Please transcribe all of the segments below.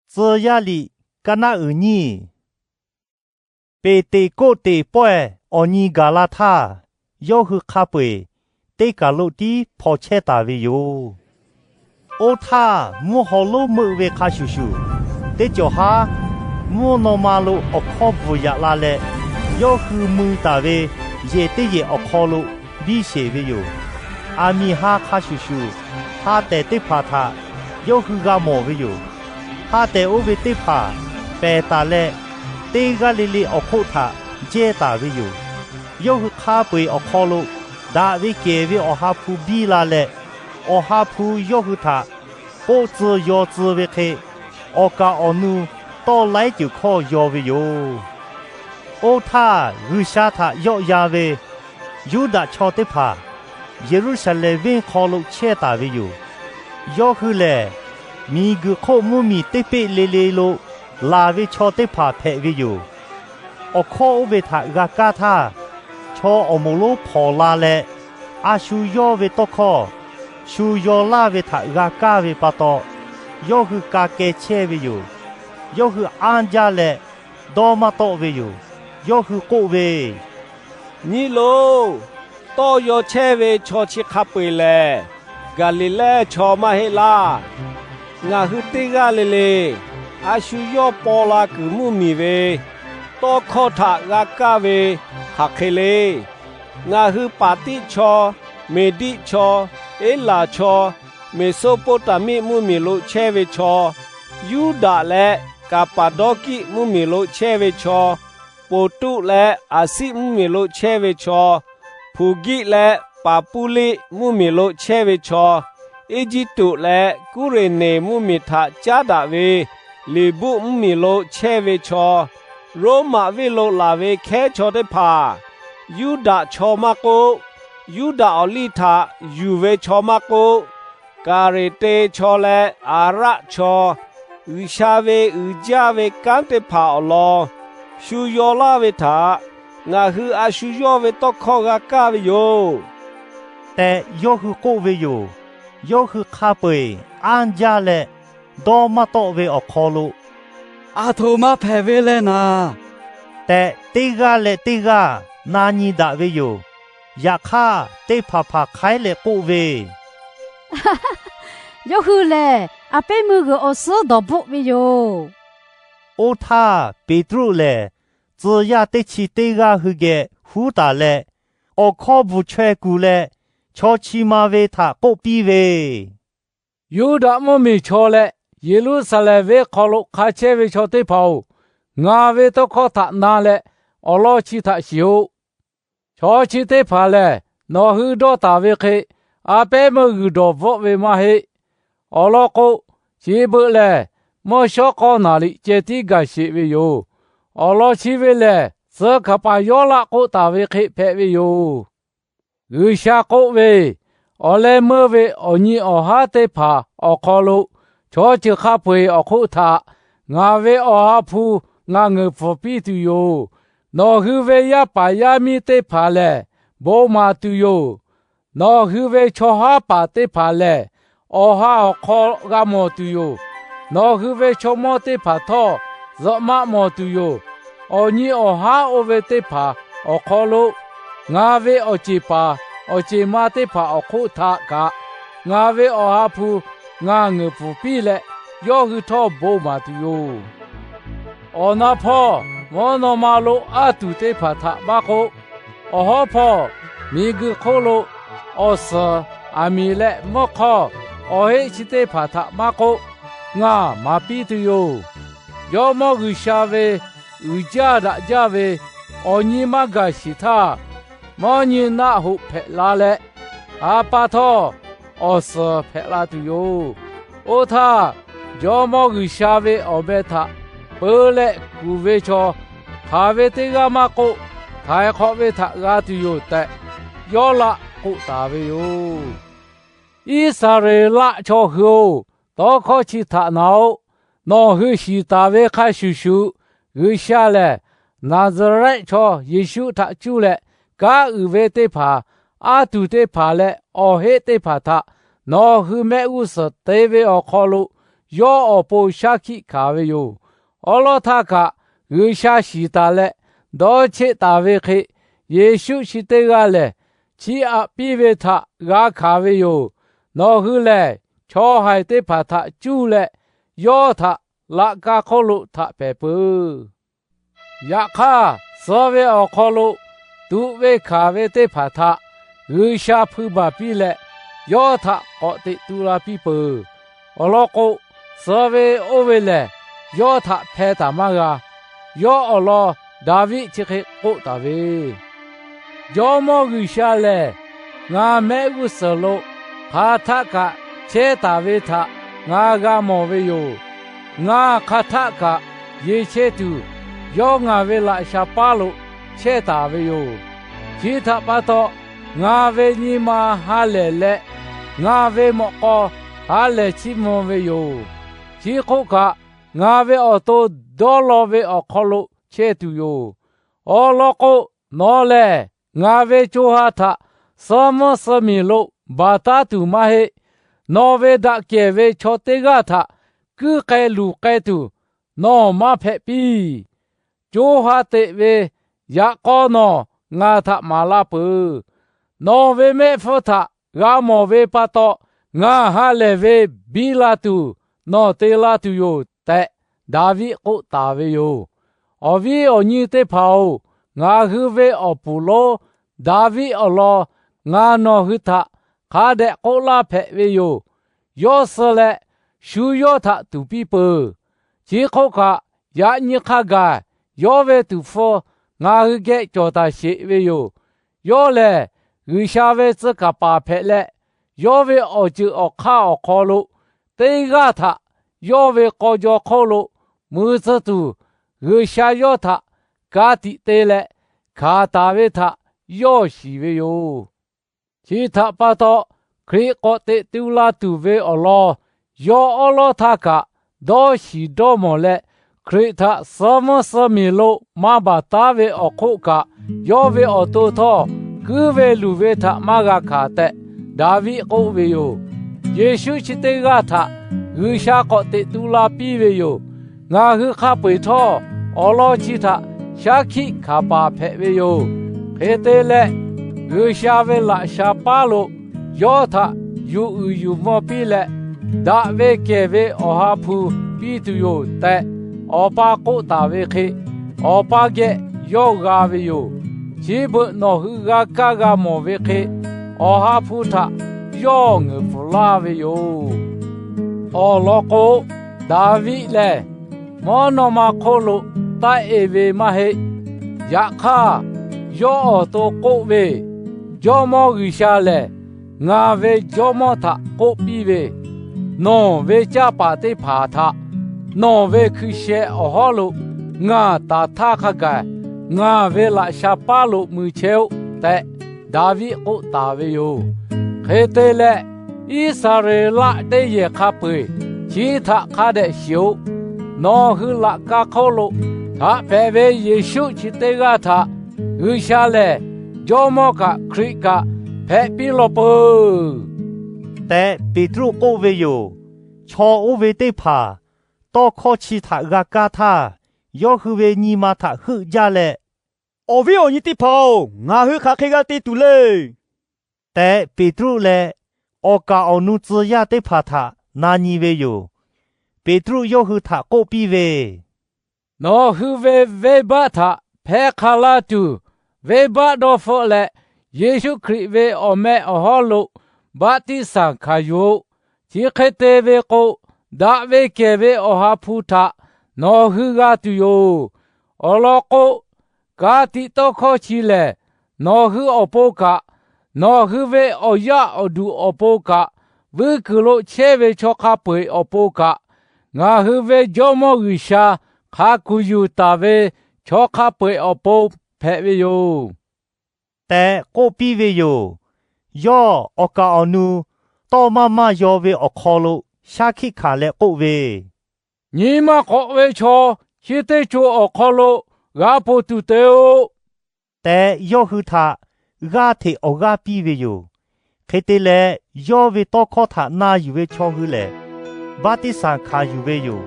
Tcuh yaˇ liꞈ kaˇ naˆ uiˍ nyiˇ. Peˍteˍkoˆteˍ pawehˇ awˬ nyi gaˬ la htaˇ, yawˇ hui hk'a peu-eˬ teˇ kaˬ lo tiˉ hpaw chehˇ taˍ ve yoˬ. Oˇ htaˇ, mvuhˇ haw lonˉ meuˆ ve hk'a shuˍ shuˍ, teˇ cawˬ haˉ mvuhˇ naw ma lo awˬ hkawˇ bvuhˬ yaꞈ la leh, yawˇ hui mui taˍ ve yehˬ teˇ yehˬ awˬ hk'aw lo biˇ sheˍ ve yoˬ. Aˬ miˍ ha hk'a shuˍ shuˍ, ha tehˬ teˇ hpaˍ htaꞈ yawˇ hui g'a mawˬ ve yoˬ. Ha tehˬ oˇ ve teˇ hpaˍ pehˬ taˍ leh, teˇ g'aˇ le le awˬ hk'oˆ htaꞈ jehˇ taˍ ve yoˬ. Yawˇ hui hk'a peu-eˬ awˬ hk'aw lo daꞈ ve kehˬ ve Awˬ ha hpu biˇ la leh, Awˬ ha hpu yawˇ hui htaꞈ k'oˆ tcuh yaw tcuh ve hk'e, awˬ kaˍ awˬ nu tawˇ laiˉ ceuˬ hkawˇ yaw ve yoˬ. Oˇ htaˇ, G'uiˬsha htaꞈ yawˆ yan ve Yuˇdaꞈ chaw teˇ hpaˍ Yeˍruˆsaˍlehnˍ venˇ hk'aw lo chehˇ taˍ ve yoˬ. Yawˇ hui lehˬ, miˬguiˬ hk'oˆ mvuhˇmiˬ teˇ peˆ le le lo laˬ ve chaw teˇ hpaˍ hpehꞈ ve yoˬ. Awˬ hkawˇ oˇ ve htaꞈ g'a kaˇ htaˇ, chaw awˬ moˍ lonˉ hpawnˬ la leh, a shu yawˇ ve tawˇ hkawˇ shu yaw laˇ ve htaꞈ g'a kaˇ ve pa taw, yawˇ hui ka keh chehˇ ve yoˬ. Yawˇ hui anˇ jaˇ leh dawˇ maˇ tawˆ ve yoˬ. Yawˇ hui k'oˆ ve, Nyi loˬ. Tawˇ yaw chehˇ ve chaw chi hk'a peu-eˬ lehˬ, Gaˍliˍlehˇ chaw maˇ heˆ laˇ. Ngaˬ hui teˇ g'aˇ le le a shu yawˇ paw la kuiˬ mvuhˇmiˬ ve tawˇ hkawˇ htaꞈ g'a kaˇ ve hk'aˬ hk'e le. Ngaˬ hui Paˍtiˆ chaw, Meˍdiˆ chaw, Eˉlaˍ chaw, Meˍsoˇpoˇtaˍmiˆ mvuhˇmiˬ lo chehˇ ve chaw, Yuˇdaꞈ leh Kaˍpaˍdawˇkiˆ mvuhˇmiˬ lo chehˇ ve chaw, Poˍtuˆ leh Aˍsiˆ mvuhˇmiˬ lo chehˇ ve chaw, Hpuˍgiˆ leh Paˍpuˇliˆ mvuhˇmiˬ lo chehˇ ve chaw, Eˇjiˇtuꞈ leh Kuˇreˍneˍ mvuhˇmiˬ htaꞈ caˉ daꞈ ve Liˍbuˆ mvuhˇmiˬ lo chehˇ ve chaw, Roˉmaꞈ venˇ lo laˬ ve hkehˉ chaw teˇ hpaˍ, Yuˇdaꞈ chaw maˇ k'oˆ, Yuˇdaꞈ awˬ liˇ htaꞈ yuˬ ve chaw maˇ k'oˆ, Kaˍreˍte chaw leh Aˍraˆ chaw, G'uiˬsha ve uiˍ jaˇ ve kanˉ teˇ hpaˍ awˬ lawn shu yaw laˇ ve htaꞈ ngaˬ hui a shu yawˇ ve tawˇ hkawˇ g'a kaˇ ve yoˬ tehꞈ yawˇ hui k'oˆ ve yoˬ. Yawˇ hui hk'a peu-eˬ anˇ jaˇ leh dawˇ maˇ tawˆ ve awˬ hk'aw lo, Aˬ htoꞈ ma hpehꞈ ve leh naˍ tehꞈ, teˇ g'aˇ leh teˇ g'aˇ na nyi daꞈ ve yoˬ. Yaꞈ hk'aˇ, teˇ hpaˍ hpaˍ hk'aiˉ leh k'oˆ ve, Yawˇ hui lehˬ, a pehˉ meuˇ g'uiˬ awˬ suhˉ dawˬ bvuhˆ ve yoˬ. Oˇ htaˇ, Peˍtruˆ lehˬ tcuh yaˇ teˇ chi teˇ g'aˇ hui geh huˉ taˍ leh, awˬ hkawˇ bvuhˬ chaweh kuˬ leh, chaw chi ma ve htaꞈ k'oˆ piˇ ve, Yuˇdaꞈ mvuhˇmiˬ chaw leh Yeˍruˆsaˍlehnˍ venˇ hk'aw lo hk'a chehˇ ve chaw teˇ hpaˍ-oˬ, ngaˬ ve tawˇ hkawˇ htaꞈ na leh awˬ lawn chi htaꞈ shiˍ-oꞈ. Chaw chi teˇ hpaˍ lehˬ, nawˬ hui dawˇ taˍ ve hk'e a pehˉ meuˇ g'uiˬ dawˬ bvuhˆ ve maˇ heˆ. Awˬ lawn k'o, chi beuꞈ lehˬ mvuhˇ shawˉ hk'awˇ naˍ riˍ ceh tiˉ gaˬ sheˍ ve yoˬ. Awˬ lawn chi ve lehˬ, tcuh hkaˍ paˍ Yawˇlaˆ k'oˆ taˍ ve hk'e hpehꞈ ve yoˬ. G'uiˬsha k'oˆ ve, Awˬ leh meuˇ ve awˬ nyi awˬ haˉ teˇ hpaˍ awˬ hk'aw lo chaw ceuˬ hk'a peu-eˬ awˬ hk'oˆ htaꞈ ngaˬ ve Awˬ ha hpu ngaˬ ngeuˍ pfuhˍ piˇ tuˬ yoˬ. Nawˬ hui ve yaˇ paˍ yaˇ miˇ teˇ hpaˍ lehˬ, bon maˍ tuˬ yoˬ. Nawˬ hui ve chaw haˉ paˍ teˇ hpaˍ lehˬ, awˬ ha awˬ hk'aw g'a mawˬ tuˬ yoˬ. Nawˬ hui ve chaw mawˇ teˇ hpaˍ htawˇ, zuhꞈ maˆ mawˬ tuˬ yoˬ. Awˬ nyi awˬ haˉ oˇ ve teˇ hpaˍ awˬ hk'aw lo ngaˬ ve awˬ ceˬ paˍ awˬ ceˬ ma teˇ hpaˍ awˬ hk'oˆ htaꞈ kaꞈ, ngaˬ ve Awˬ ha hpu ngaˬ ngeuˍ pfuhˍ piˇ leh, yawˇ hui htawˇ bon maˍ tuˬ yoˬ. Awˬ na hpawˇ mvuhˇ naw ma lo aˉ tuˬ teˇ hpaˍ htaꞈ maˇ k'oˆ, awˬ hawˉ hpawˇ miˬguiˬ hk'oˆ lo awˬ suhˍ, aˬ miˍ leh mvuhˇ hk'awˇ awˬ heˆ chi teˇ hpaˍ htaꞈ maˇ k'oˆ, ngaˬ maˍ piˇ tuˬ yoˬ. Jawˇmawˇ G'uiˬsha ve uiˍ jaˇ daꞈ jaˇ ve awˬ nyi maˇ gaˬ sheˍ htaˇ, mawˇ nyi naˆ hoꞈ hpehꞈ la leh, ha pa htawˇ awˬ suhˍ hpehꞈ la tuˬ yoˬ. Oˇ htaˇ, Jawˇmawˇ G'uiˬsha ve awˬ meh htaꞈ peu leh kuˬ ve chaw, hk'aˬ ve teˇ g'aˇ maˇ k'oˆ, htaiˍ hk'awꞈ ve htaꞈ g'a tuˬ yoˬ tehꞈ, Yawˇlaˆ k'oˆ taˍ ve yoˬ. Iˉsaˍreˍlaˆ chaw hui-oˬ, tawˇ hkawˇ chi htaꞈ na-oˆ. Nawˬ hui shiˍ taˍ ve hk'a shuˍ shuˍ, G'uiˬsha lehˬ Naˍzaˍrehˆ chaw Yeˍsuˆ htaꞈ cuˇ leh kanˉ uiˍ ve teˇ hpaˍ, aˉ tuˬ teˇ hpaˍ leh awˬ heˆ teˇ hpaˍ htaꞈ nawˬ hui mehˆ g'uˇ suhˍ te ve awˬ hk'aw lo yawˇ awˬ pon shaˉ hkiˆ hkanˍ ve yoˬ. Awˉ lawˉ htaˇ kaꞈ G'uiˬsha shiˍ taˍ leh dawˇ cheˆ taˍ ve hk'e, Yeˍsuˆ chi teˇ g'aˇ lehˬ, chiˇ aꞈ piˇ ve htaꞈ g'a hkanˍ ve yoˬ. Nawˬ hui lehˬ, chaw haiˬ teˇ hpaˍ htaꞈ cuˇ leh yawˇ htaꞈ laꞈ ka hk'oˆ lo htaꞈ hpehꞈ peuˬ. Yaꞈ hk'aˇ, suh ve awˬ hk'aw lo tuꞈ ve hkanˍ ve teˇ hpaˍ htaꞈ G'uiˬsha hpui baˬ piˇ leh, yawˇ htaꞈ k'awꞈ teꞈ tu la piˇ peuˬ. Awˬ lawn k'o, suh ve oˇ ve lehˬ yawˇ htaꞈ hpeh taˍ maˇ g'a. Yawˇ awˬ lawn Daˍviˆ chi hk'e k'oˆ taˍ ve, Jawˇmawˇ G'uiˬsha lehˬ, ngaˬ mehˆ g'uˇ suhˍ lo hk'aˬ htaˆ kaꞈ chehˇ taˍ ve htaꞈ ngaˬ g'a mawˬ ve yoˬ. Ngaˬ hk'aˬ htaˆ kaꞈ yeˬ chehˇ tuˬ, yawˇ ngaˬ ve laꞈ sha paˉ lo chehˇ taˍ ve yoˬ. Chi htaꞈ pa taw, ngaˬ ve nyi ma ha lehˬ leh, ngaˬ ve mawꞈ k'aw ha lehˬ chiˇ mvuh ve yoˬ. Chi hk'oˆ kaꞈ, ngaˬ ve awˬ to dawˇ law ve awˬ hk'aw lo chehˇ tuˬ yoˬ. Awˬ lawn k'o, nawˬ lehˬ ngaˬ ve co ha htaꞈ suh mvuhˇ suh miˬ lo baˬ taˉ tuˬ maˇ heˆ. Nawˬ ve daꞈ kehˬ ve chaw teˇ g'aˇ htaꞈ kuiˉ k'ai luˬ k'ai tuˬ nawˬ maˇ hpehꞈ piˇ. Co ha teꞈ ve yaꞈ k'aw nawˬ ngaˬ htaꞈ maˍ la peuˬ. Nawˬ ve mehˆ hpfuhˇ htaꞈ g'a mawˬ ve pa taw, ngaˬ ha lehˬ ve biˇ la tuˬ nawˬ te la tuˬ yoˬ tehꞈ, Daˍviˆ k'oˆ taˍ ve yoˬ. Awˬ viˉ awˬ nyi teˇ hpaˍ-oˬ, ngaˬ hui ve awˬ puˍ lonˉ Daˍviˆ awˬ lawn ngaˬ nawˬ hui htaꞈ hk'a dehꞈ k'oˆ laˇ hpehꞈ ve yoˬ. Yawˇ suh leh shu yawˇ htaꞈ tuˍ piˇ peuˬ. Chi hk'oˆ kaꞈ, yaꞈ nyi hk'a gaˬ yawˇ ve tuˍ hpfuh ngaˬ hui geh cawˬ taˍ sheˍ ve yoˬ. Yawˇ lehˬ, G'uiˬsha ve tcuh kaˍ paˍ hpehꞈ leh, yawˇ ve awˬ ceuˬ awˬ hk'aˇ awˬ hk'aw lo teˇ g'aˇ htaꞈ yawˇ ve k'aw jaw hk'oˆ lo mui tcuh tuˬ, G'uiˬsha yawˇ htaꞈ ka tiꞈ te leh hkanˍ taˍ ve htaꞈ yawˇ shiˍ ve yoˬ. Chi htaꞈ pa taw, Hkriꞈ k'awꞈ teꞈ tu la tuˬ ve awˬ lawn yawˇ awˉ lawˉ htaˇ kaꞈ dawˇ shiˍ dawˇ mawˬ leh, Hkriꞈ htaꞈ suh mvuhˇ suh miˬ lo maˇ baˬ taˉ ve awˬ hk'oˆ kaꞈ, yawˇ ve awˬ to htawˇ kuiˉ ve luˬ ve htaꞈ maˇ g'a hkanˍ tehꞈ Daˍviˆ k'oˆ ve yoˬ. Yeˍsuˆ chi teˇ g'aˇ htaꞈ G'uiˬsha k'awꞈ teꞈ tu la piˇ ve yoˬ. Ngaˬ hui hk'a peu-eˬ htawˇ, awˬ lawn chi htaꞈ shaˉ hkiˆ hkanˍ paˍ hpehꞈ ve yoˬ. Hk'e te leh, G'uiˬsha ve laꞈ sha paˉ lo yawˇ htaꞈ yuˬ uiˍ yuˬ mvuh piˇ leh, daꞈ ve kehˬ ve Awˬ ha hpu piˇ tuˬ yoˬ tehꞈ, Awˬ pa k'oˆ taˍ ve hk'e, Awˬ pa geh yawˇ g'a ve yoˬ. Chi beuꞈ nawˬ hui g'a kaˇ g'a mawˬ ve hk'e, Awˬ ha hpu htaꞈ yawˇ ngeuˍ pfuhˍ laˇ ve yoˬ. Awˬ lawn k'o, Daˍviˆ lehˬ mvuhˇ naw ma hk'oˆ lo taˆ-e ve maˇ heˆ. Yaꞈ hk'aˇ, yawˇ awˬ to k'oˆ ve, Jawˇmawˇ G'uiˬsha lehˬ ngaˬ ve Jawˇmawˇ htaꞈ k'oˆ piˇ ve, Nawˬ ve canˇ paˍ teˇ hpaˍ htaꞈ nawˬ ve hkui sheh awˬ hawˉ lo ngaˬ taˍ htaˇ hk'a gaˬ ngaˬ ve laꞈ sha paˉ lo mui chehˇ-oˆ tehꞈ, Daˍviˆ k'oˆ taˍ ve yoˬ. Hk'e te leh, Iˉsaˍreˍlaˆ teˇ yehˬ hk'a peu-eˬ chi htaꞈ hk'a dehꞈ shiˍ-oꞈ. Nawˬ hui laꞈ ka hk'oˆ lo htaꞈ hpehꞈ ve Yeˍsuˆ chi teˇ g'aˇ htaꞈ G'uiˬsha lehˬ Jawˇmawˇ kaꞈ Hkriꞈ kaꞈ hpehꞈ piˇ law peuˬ tehꞈ Peˍtruˆ k'oˆ ve yoˬ. Chaw oˇ ve teˇ hpaˍ tawˇ hkawˇ chi htaꞈ g'a kaˇ htaˇ, yawˇ hui ve nyi ma htaꞈ heuˆ jaˇ leh, Awˬ viˉ awˬ nyi teˇ hpaˍ-oˬ, ngaˬ hui hk'aˬ hk'e g'a te tuˬ le tehꞈ, Peˍtruˆ leh awˬ kaˍ awˬ nu tcuh yaˇ teˇ hpaˍ htaꞈ na nyi ve yoˬ. Peˍtruˆ yawˇ hui htaꞈ k'oˆ piˇ ve, Nawˬ hui ve venˇbaˆ htaꞈ hpehˇ hk'a laˇ tuˬ, venˇbaˆ dawˇ hpfuhˆ leh Yeˍsuˆ Hkriꞈ ve awˬ meh awˬ hawˉ lo baˆtiˆsaˬ hkanˍ yuˬ-oꞈ. Chi hk'e te ve k'o, daꞈ ve kehˬ ve Awˬ ha hpu htaꞈ nawˬ hui g'a tuˬ yoˬ. Awˬ lawn k'o, ka tiꞈ tawˇ hkawˇ chi lehˬ, nawˬ hui awˬ pon kaꞈ, nawˬ hui ve awˬ yaˇ awˬ duˬ awˬ pon kaꞈ, vuiˇ kuiˬ lo chehˇ ve chaw hk'a peu-eˬ awˬ pon kaꞈ, ngaˬ hui ve Jawˇmawˇ G'uiˬsha hk'a kuˬ yuˬ taˍ ve chaw hk'a peu-eˬ awˬ pon hpehꞈ ve yoˬ tehꞈ k'oˆ piˇ ve yoˬ. Yawˇ awˬ kaˍ awˬ nu tawˇ maˇ maˇ yaw ve awˬ hk'aw lo shaˉ hkiˆ hkanˍ leh k'oˆ ve, Nyi ma k'awꞈ ve chaw chi teˇ co awˬ hk'aw lo g'a ponˬ tuˬ te-o tehꞈ, yawˇ hui htaꞈ g'aˇ hteꞈ awˬ g'aˇ piˇ ve yoˬ. Hk'e te leh, yawˇ ve tawˇ hkawˇ htaꞈ na yuˬ ve chaw hui lehˬ, baˆtiˆsaˬ hkanˍ yuˬ ve yoˬ.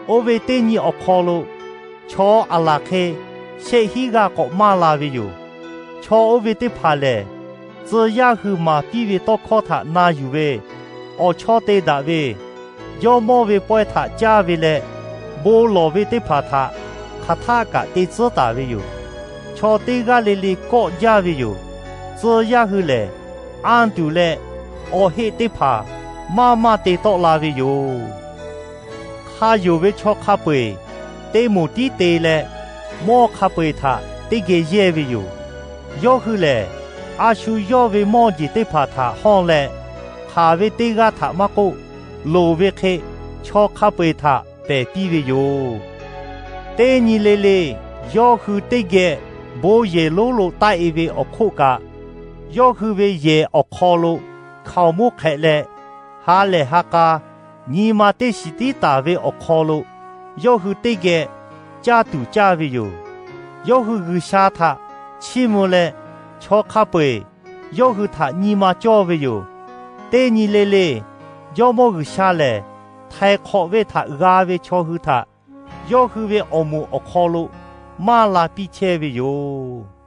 Oˇ ve teˇ nyi awˬ hk'aw lo chaw aˬ laˬ hk'e shehˆ hinˉ g'aˇ k'awꞈ maˇ la ve yoˬ. Chaw oˇ ve teˇ hpaˍ lehˬ, tcuh yaˇ hui maˍ piˇ ve tawˇ hkawˇ htaꞈ na yuˬ ve, awˬ chawˇ te daꞈ ve, jawˇmawˇ ve pawehˇ htaꞈ caˇ ve leh, bon lawˬ ve teˇ hpaˍ htaꞈ hk'aˬ htaˆ kaꞈ te tcuhˉ taˍ ve yoˬ. Chaw teˇ g'aˇ le le kawˆ jaˇ ve yoˬ. Tcuh yaˇ hui lehˬ, anˇ tuˬ leh awˬ heˆ teˇ hpaˍ maˇ maˇ te tawˆ la ve yoˬ. Hk'a yonˍ ve chaw hk'a peu-eˬ teˇ moˍ tiˉ te leh, mawˇ hk'a peu-eˬ htaꞈ teˇ geh yehˇ ve yoˬ. Yawˇ hui lehˬ, a shu yawˇ ve mawˇ jeˬ teˇ hpaˍ htaꞈ hawˇ leh, hk'aˬ ve teˇ g'aˇ htaꞈ maˇ k'oˆ, loˍ ve hk'e chaw hk'a peu-eˬ htaꞈ pehˬ piˇ ve yoˬ. Teˇ nyi le le yawˇ hui teˇ geh bon yehˬ lonˉ lo taˆ-e ve awˬ hk'oˆ kaꞈ, yawˇ hui ve yehˬ awˬ hk'aw lo hkaoˍmonˇ hk'ehꞈ leh, ha lehˬ ha k'a nyi ma teˇ shiˍ tiˉ taˍ ve awˬ hk'aw lo yawˇ hui teˇ geh caˇ tuˬ caˇ ve yoˬ. Yawˇ hui G'uiˬsha htaꞈ chiˇ mvuh leh, chaw hk'a peu-eˬ yawˇ hui htaꞈ nyi ma cawˇ ve yoˬ. Teˇ nyi le le Jawˇmawˇ G'uiˬsha lehˬ, htaiˍ hk'awꞈ ve htaꞈ g'a ve chaw hui htaꞈ yawˇ hui ve awˬ moˍ awˬ hk'aw lo maˇ la piˇ chehˇ ve yoˬ.